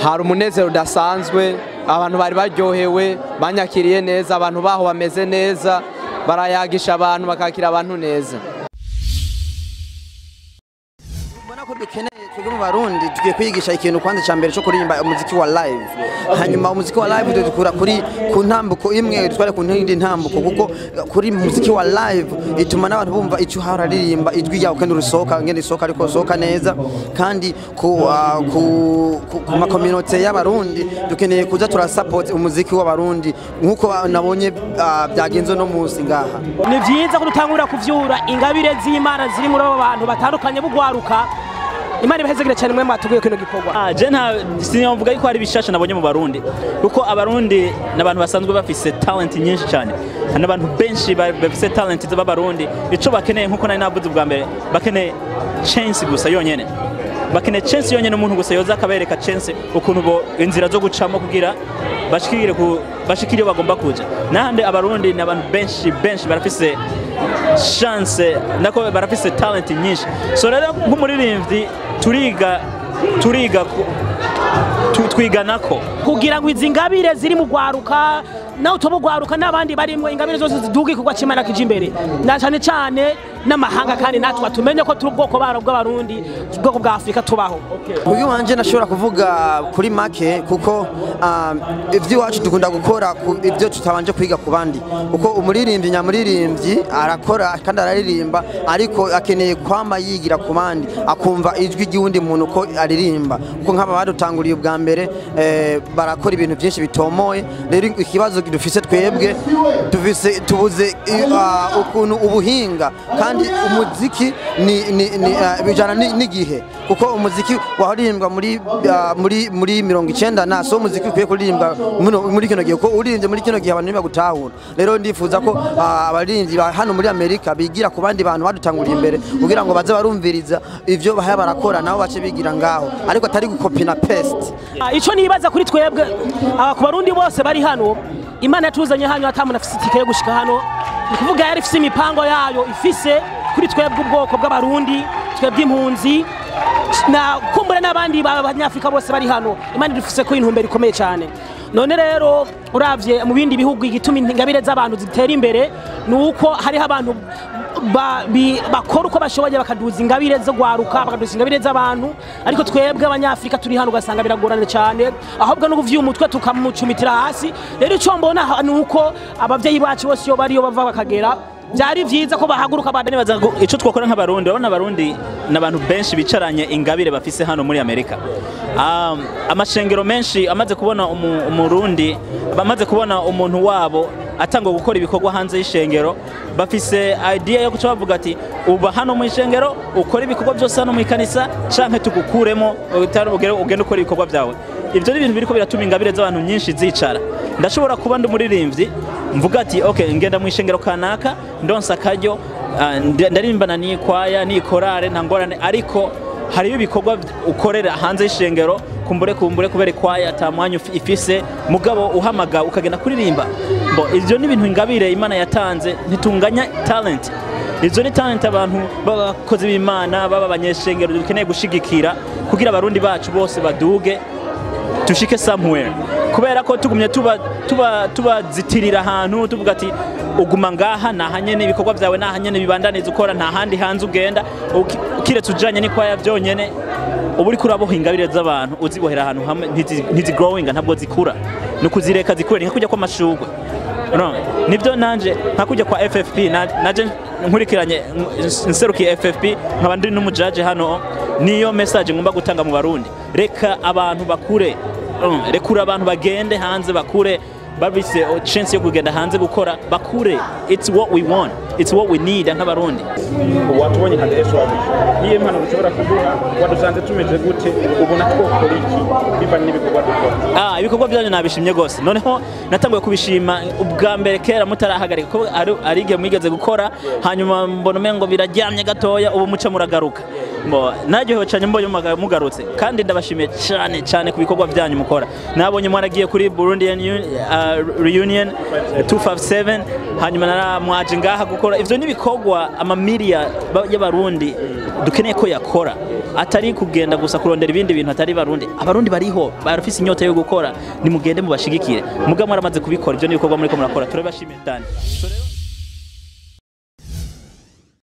Hari umunezero udasanzwe, abantu bari baryohewe, banyakiriye neza, abantu baho bameze neza, barayagisha abantu, bakakira abantu neza. Mbona ko dukeneye twebwe mu Barundi tugiye kwigisha ikintu kwanza cya mbere cyo kuririmba umuziki wa live. Hanyuma umuziki wa live dukura kuri ku ntambuko imwe dutware ku ntindi ntambuko, kuko kuri muziki wa live ituma n'abantu bumva icyo uhora aririmba, ijwi ryawe kandi rusohoka ngende risohoka ariko sohoka neza. Kandi ku ma communauté y'Abarundi dukeneye kuza turasupport umuziki w'Abarundi nkuko nabonye byagenze no munsi ngaha. Ni vyiza ko dutangura kuvyura ingabire z'Imana ziri muri abo bantu batandukanye bugwaruka. Imana ibahezegere cyane mwe mwatuguye kino gikorwa. Je nta sinumvuga yuko hari bishasha nabonye mu Barundi, kuko Abarundi n'abantu basanzwe bafise talent nyinshi cyane. Hari n'abantu benshi bafise talent z'Abarundi. Ico bakeneye, nkuko nari navuze ubwa mbere, bakeneye chance gusa yonyene. Bakeneye chance yonyene, umuntu gusa yoza akabereka chance, ukuntu bo inzira zo gucamo kugira bashikire ku bashikire iyo bagomba kuja. Nahandi Abarundi ni abantu benshi benshi barafise chance, nako barafise talent nyinshi. So rero nk'umuririmbyi turiga twiganako kugira ngo izi ngabire ziri mu gwaruka nawe utoba ugwaruka n'abandi barimwo, ingabire zose ziduga, igikorwa c'Imana kija imbere na cane cane n'amahanga, kandi natwe tumenye ko turi ubwoko baro bw'Abarundi, ubwoko bwa Afurika tubaho. Uyu wanje nashobora kuvuga kuri make, kuko iby'iwacu dukunda gukora ibyo tutabanje kwiga ku bandi, kuko umuririmbyi nyamuririmbyi arakora kandi araririmba, ariko akeneye kwama yigira ku bandi, akumva ijwi ry'uwundi muntu ko aririmba, kuko nk'aba badutanguriye ubwa mbere barakora ibintu byinshi bitomoye. Rero ikibazo dufise twebwe, dufise tubuze ukuntu ubuhinga, kandi umuziki ni bijana n'igihe, kuko umuziki waririmbwa muri 90 na so umuziki ukwiye kuririmbwa muri kino gihe, kuko uririmbye muri kino gihe abantu ntibagutahura. Rero ndifuza ko abaririmbyi ba hano muri Amerika bigira ku bandi bantu badutanguriye imbere, kugira ngo baze barumviriza ivyo bahaya barakora, nabo bace bigira ngaho, ariko atari gucopy na paste. Ico nibaza kuri twebwe aba ku Barundi bose bari hano, Imana yatuzanye hano atamuntu afise itike yo gushika hano. Ni kuvuga yari ifise imipango yayo ifise kuri twebwe ubwoko bw'Abarundi, twebwe impunzi na kumbura n'abandi b'Abanyafrika bose bari hano. Imana idufise ko intumbero ikomeye cyane. None rero uravye mu bindi bihugu, igituma ingabire z'abantu zitera imbere ni uko hariho abantu bakora uko bashoboye bakaduza ingabire zo gwaruka, bakaduza ingabire z'abantu. Ariko twebwe Abanyafrika turi hano ugasanga biragorana cyane, ahubwo no kuvya umutwe tukamucumitira hasi. Rero icyo mbona ni uko abavyeyi bacu bose iyo bariyo bava bakagera, byari vyiza ko bahaguruka Nibaza ngo ico twakora nk'Abarundi, urabona Abarundi ni abantu benshi bicaranye ingabire bafise hano muri Amerika. Amashengero menshi amaze kubona Umurundi, bamaze kubona umuntu wabo atanga gukora ibikorwa hanze y'ishengero, bafise idea yo guca bavuga ati: "Uba hano mu ishengero, ukora ibikorwa byose hano mu ikanisa, canke tugukuremo ugende ukora ibikorwa byawe." Ivyo ni ibintu biriko biratuma ingabire z'abantu nyinshi zicara. Ndashobora kuba ndi umuririmbyi, mvuga ati: "Okay, ngenda mu ishengero kanaka, ndonsa akaryo, ndarimbana n'ikwaya n'ikorare, nta ngorane." Ariko hariyo ibikorwa ukorera hanze y'ishengero, kumbure kubera ikwaya ata mwanya ifise, mugabo uhamaga ukagenda kuririmba. Bo ivyo ni ibintu ingabire Imana yatanze, ntitunganya talent. Izo ni talent abantu b'abakozi b'Imana baba abanyeshengero dukeneye gushigikira kugira Abarundi bacu bose baduge, tushike somewhere, kubera ko tugumye tuba tubazitirira ahantu, tuvuga ati: "Uguma ngaha nahanyene, ibikorwa byawe nahanyene bibandaniza ukora, nta handi hanze ugenda kiretse ujanye n'ikwaya byonyene," uba uriko uraboha ingabire z'abantu, uzibohera ahantu hamwe, ntizigrowinga, ntabwo zikura. Ni ukuzireka zikure, ni nka kujya kw'amashurwe. No, nibyo nanje nka kujya kwa FFP, naje nkurikiranye nserukiye FFP, nkaba ndi n'umujaje hano. Niyo message ngomba gutanga mu Barundi: reka abantu bakure, rekura abantu bagende hanze bakure, babise chance yo kugenda hanze gukora, bakure. It's what we want, it's what we need nk'Abarundi. Watubonye nka DS wawe, niyo mpano ushobora kuduha? Wadusanze tumeze gute? Ubona twokora iki bivanye n'ibikorwa dukora? Ibikorwa byanyu nabishimye gose. Noneho natanguye kubishima ubwa mbere kera mutarahagarika, ko ari igihe mwigeze gukora, hanyuma mbona umengo biraryamye gatoya, ubu muca muragaruka. Mbo naryohewe cyane mbonye mugarutse, kandi ndabashimiye cyane cyane ku bikorwa byanyu mukora. Nabonye mwaragiye kuri Burundian Reunion 257, hanyuma naramwaje ngaha gukora ivyo. N'ibikorwa amamiliya y'Abarundi dukeneye ko yakora, atari kugenda gusa kurondera ibindi bintu atari Barundi. Abarundi bariho barafise inyota yo gukora, nimugende mubashigikire. Muga mwaramaze kubikora, ivyo n'ibikorwa muriko murakora, turabashimiye cyane. So rero